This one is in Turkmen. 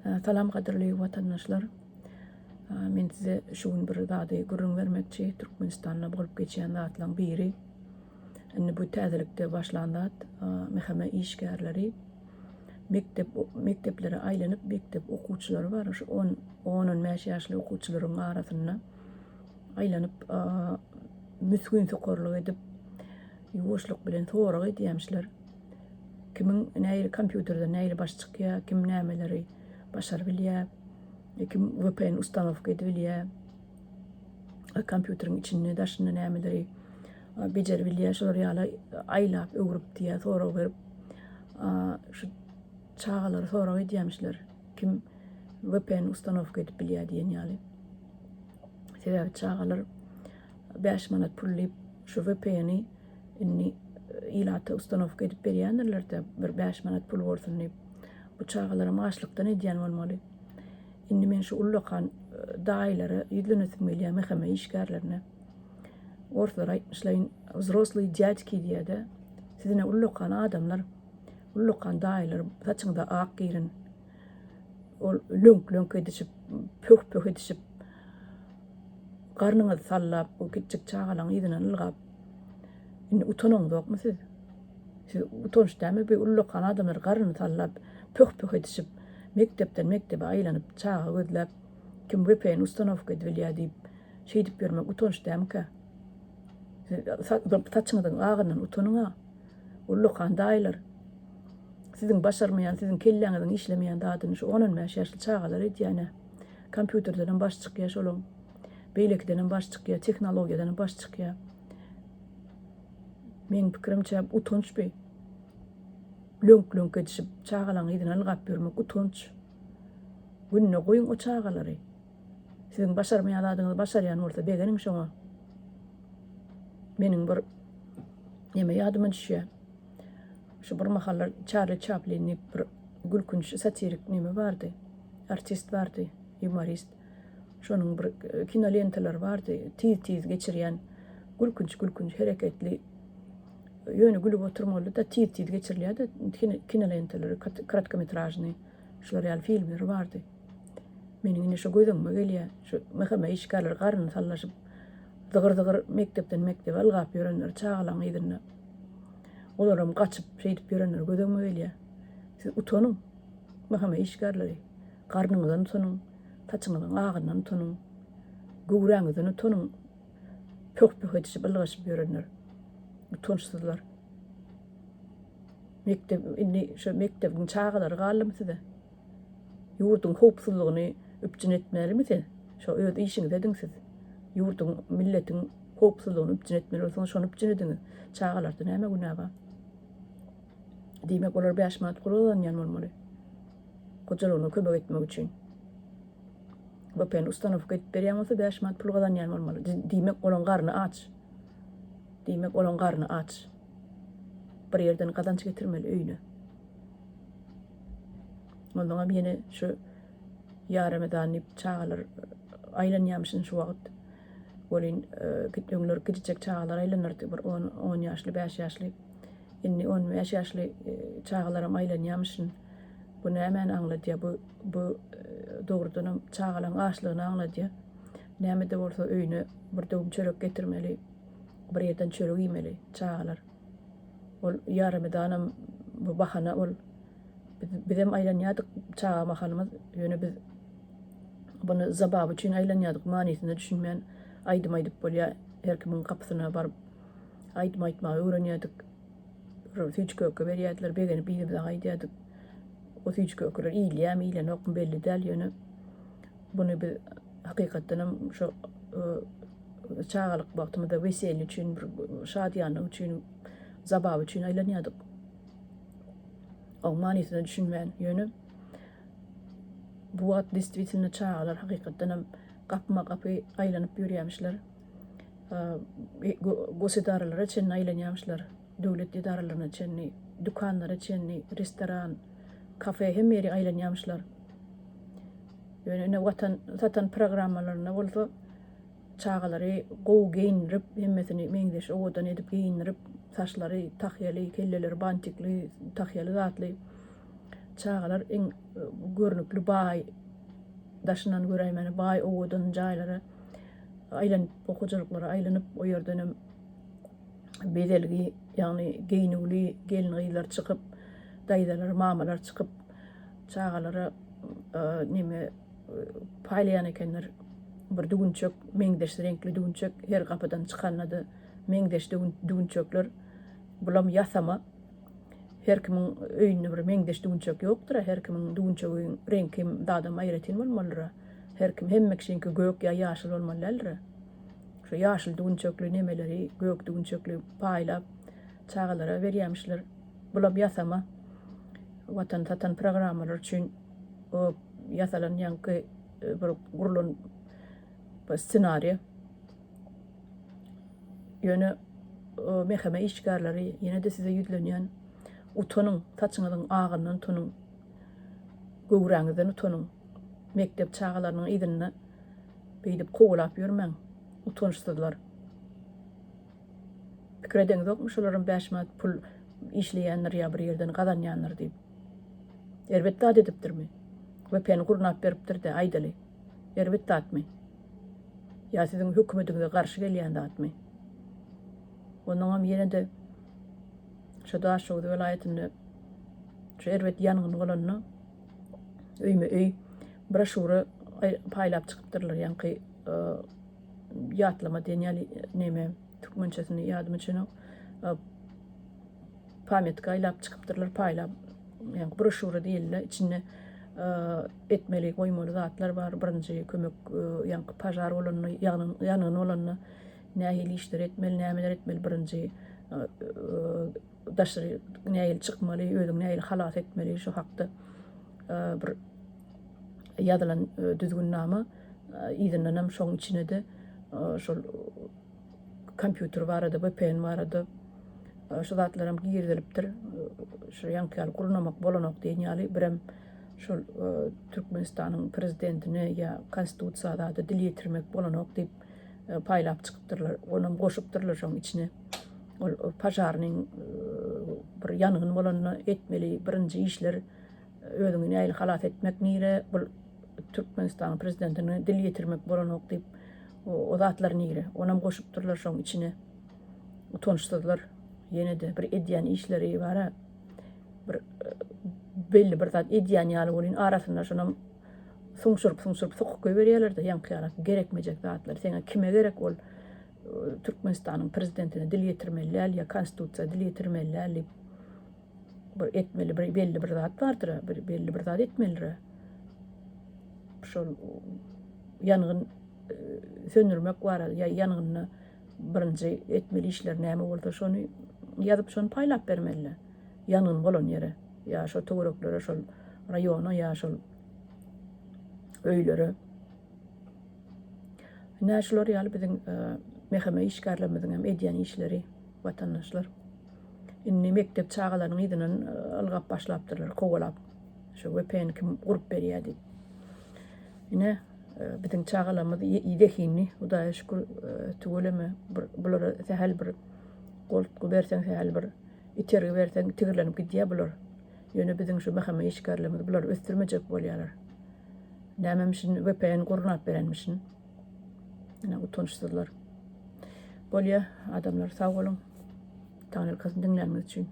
Salam gadyrly watandaşlar. Men size şu gün bir zady gürrüň bermekçi. Türkmenistanda bolup geçýän zatlaryň biri. Indi bu täzelikde başlan zat. MHM işgärleri mekdep mekdeplere aýlanyp, mekdep okuwçylary bar, şu 10 10-15 ýaşly okuwçylaryň arasynda aýlanyp müsgün sokarlyk edip, ýuwaşlyk bilen sorag edýämişler. Kimiň nähili kompýuterden nähili baş çykýar, kim nämeleri başaryp bilýär, kim VPN ustanowka edip bilýär, kompýuteriň içinde, daşynda nämeleri bejerip bilýär, şolar ýaly aýlap öwrüp diýýär, sorag berip, şu çagalary sorag edýärmişler, kim VPN ustanowka edip bilýär diýen ýaly. Sebäbi çagalar 5 manat pul diýip şu VPN-i Indi ilata ustanowka edip berýändirler-de, bir 5 manat pul bolsun diýip. Bu çagalaram açlykdan edýän bolmaly. Indi men şu ullakan daýylara ýüzlenesim gelýär, MHM işgärlerine. Orslar aýtmyşlaýyn, wzroslyý dýadki diýýär-de. Siz ine ullakan adamlar, ullakan daýylar, saçyňyza ak giren. Ol löňk-löňk edişip, pöh-pöh edişip, Garnyňyzy sallap, o kiçijik çagalaň yzyndan ylgap, indi utanaňzokmy siz? Siz utanç dälmi bu ullakan adamlar garnyny sallap, pöh-pöh edişip, mekdepden mekdebe aýlanyp, çaga gözläp, kim VPN ustanowka edibilýär diýip, şeýdip ýörmek utanç dälmikä? Siz saçyňyzyň agyndan utanyň-a, ullakan daýylar. Siziň başarmaýan, siziň kelläňiziň işlemeýän zadyny şu on-on bäş ýaşly çagalar edýän-ä. Kompýuterdenem baş çykýar şolaň. Beýlekidenem baş çykýar, tehnologiýadanam baş çykýar. Meň pikirimçe utanç bi. Löňk-löňk edişip çagalaň yzyna ylgap ýörmek utanç. Gününe goýuň o çagalary. Siziň başarmaýan zadyňyzy başarýan bolsa begeniň şoňa. Meniň bir neme ýadyma düşýär. Şu bir mahallar Çarli Çaplin diýip bir gülkünç satirik neme bardy. Artist bardy, ýumorist. Şonuň bir e, kinolentalary bardy, tiz-tiz geçirýän gülkünç-gülkünç hereketli ýöne gülüp oturmaly-da tiz-tiz geçirilýärdi kinolentalary, kratkometražnyý şular ýaly filmleri bardy. Meniň indi şu göz öňüme gelýär. Şu MHM işgärleri garnyny sallaşyp zygyr-zygyr mekdepden mekdebe ylgap ýörenler çagalaryň yzynda. Olaram gaçyp şeýdip ýörenler göz öňüme gelýär. Siz utanyň. MHM işgärleri. Garnyňyzdan utanyň, saçyňyzyň agyndan utanyň, göwräňizden utanyň. Pöh-pöh edişip ylgaşyp ýörenler. Utançsyzlar. Mekdep indi şu mekdebiň çagalary galdymy size? Ýurduň howpsuzlygyny üpjün etmelimi siz? Şo öz işiňizi ediň siz. Ýurduň, milletiň howpsuzlygyny üpjün etmeli bolsaňyz şony üpjün ediňiz. Çagalarda näme günä bar? Diýmek olar 5 manat pul gazanýan bolmaly. Hojalygyna kömek etmek üçin. VPN ustanowka edip berýän bolsa 5 manat pul gazanýan bolmaly. Diýmek olaň garny aç. Diýmek olaň garny aç. Bir ýerden gazanç getirmeli öýüne. Ondan ýene şu ýa Ramazan diýip çagalar aýlanýarmyşyn şu wagt. Welin e, öňler kiçijek çagalar aýlanardy bir 10 10 ýaşly, 5 ýaşly. Indi 15 ýaşly e, çagalaram aýlanýarmyşyn. Bu nämäni aňladýar? Bu bu e, dogrudanam çagalaryň açlygyny aňladýar. Näme-de bolsa öýüne bir döwüm çörek getirmeli, bir ýerden çörek iýmeli çagalar. Ol ýaramydanam bu bahana ol. Biz, bizem aýlanýardyk çaga mahalymyz, ýöne biz bunu zabaw üçin aýlanýardyk, manysyna düşünmän aýdym aýdyp bolýar, her kimiň gapysyna baryp aýdym aýtmagy öwrenýärdik. Bir süýji köke berýärdiler, begenip yzymyza gaýdýardyk. O süýji kökeler iýilýärmi, iýilenokmy belli däl, ýöne bunu biz hakykatdanam şo çagalyk wagtymyzda weselýe üçin, bir şadyýanlyk üçin, zabaw üçin aýlanýardyk. Oň manysyna düşünmän, ýöne bu wagt destvitelno çagalar hakykatdanam gapyma-gapy aýlanyp ýörýämişler. Gosedaralara çenli aýlanýarmyşlar, döwlet edaralaryna çenli, dükanlara çenli, restoran, kafe hemme ýere aýlanýarmyşlar. Ýöne ine watan satan programmalarynda bolsa çagalary gowy geýindirip, hemmesini meňzeş owadan edip geýindirip, saçlary tahýaly, kelleleri bantikli, tahýaly zatly. Çagalar iň görnükli baý daşyndan göräýmäne baý owadan jaýlara aýlanyp, o hojalyklara aýlanyp, o ýerdenem bezelgi, ýagny geýnüwli gelin-gyzlar çykyp, daýzalar, mamalar çykyp, çagalara neme paýlaýan ekenler. Bir düwünçek, meňzeş reňkli düwünçek her gapydan çykanda-da meňzeş düwünçekler. Bulam ýasama. Her kimiň öýünde bir meňzeş düwünçek ýokdur-a, her kimiň düwünçegiň reňki zadam aýratyn bolmalydyr-a. Her kim, hemme kişiňki gök ýa ýaşyl bolmaly däldir-a. Şu ýaşyl düwünçekli nemeleri, gök düwünçekli paýlap çagalara berýämişler. Bulam ýasama. Watan satan programmalar üçin o ýasalan ýaňky bir gurlan ssenariýa. Ýöne MHM işgärleri ýene-de size ýüzlenýän. Utanyň, saçyňyzyň agyndan utanyň. Göwräňizden utanyň. Mekdep çagalarynyň yzynda beýdip kowalap ýörmäň. Utançsyzlar. Pikir edeňizokmy şolaram 5 manat pul işleýändir ýa bir ýerden gazanýandyr diýip. Erbet zat edipdirmi? VPN gurnap beripdir-de, aýdaly. Erbet zatmy? Ýa siziň hökümediňize garşy gelýän zatmy? Onnoňam ýene-de şu Daşoguz welaýatynda şu erbet ýangyn bolanda öýme-öý broşura paýlap çykypdyrlar. Ýaňky e, ýatlama diýen ýaly neme türkmençesini ýadyma düşenok. E, Pamýatka aýlap çykypdyrlar, paýlap. Ýagny broşura diýildi, içinde etmeli, goýmaly zatlar bar. Birinji kömek, ýagny pažar bolanda, ýangyn, ýangyn bolanda nähili işler etmeli, nämeler etmeli, birinji daşary nähili çykmaly, özüňi nähili halas etmeli, şu hakda bir ýazylan düzgünnama. Yzyndan hem şoň içine-de şol kompýuter barada, VPN barada şu zatlaram girizilipdir. Şu ýaňky ýaly gurnamak bolanok diýen ýaly birem şol Türkmenistanyň prezidentine ýa konstitusiýa zada dil ýetirmek bolanok diýip paýlap çykypdyrlar. Onam goşupdyrlar şoň içine. Ol pažarnyň bir ýangyn bolanda etmeli birinji işler özüňi nähili halas etmek nire, bul Türkmenistanyň prezidentine dil ýetirmek bolanok diýip O zatlar nire? Onam goşupdyrlar şoň içine. Utançsyzlar. Ýene-de bir edýän işleri bar-a. Bir belli bir zat edýän ýaly bolýan arasynda şonam suňşuryp suňşuryp sokup goýberýärler-de ýaňky ýaly gerekmejek zatlar. Seňe kime gerek ol Türkmenistanyň prezidentine dil ýetirmeli däl ýa konstitusiýa dil ýetirmeli däl diýip bir etmeli bir belli bir zat bardyr bir belli bir zat etmelidir. Şol ýangyn söndürmek barada ýa ýangynda birinji etmeli işler näme bolsa şony ýazyp şony paýlap bermeliler. Ýangyn bolan ýere ýa şo töwereklere şol raýona ýa şol öýlere. Ine şular ýaly biziň MHM işgärlerimiziň hem edýän işleri watandaşlar. Indi mekdep çagalarynyň yzyndan ylgap başlapdyrlar, kowalap. Şu VPN kim gurup berýär diýip. Ine biziň çagalarymyz zehinli, Hudaýa şükür tüweleme bulara sähel bir goltgy berseň, sähel bir itergi berseň tigirlenip gidýär bular. Ýöne biziň şu MHM işgärlerimiz bulary ösdürmejek bolýarlar. Nämemişin VPN gurnap berenmişin. Ine utançsyzlar. Bolýa adamlar sag boluň. Taňyrkasyny diňläniňiz üçin.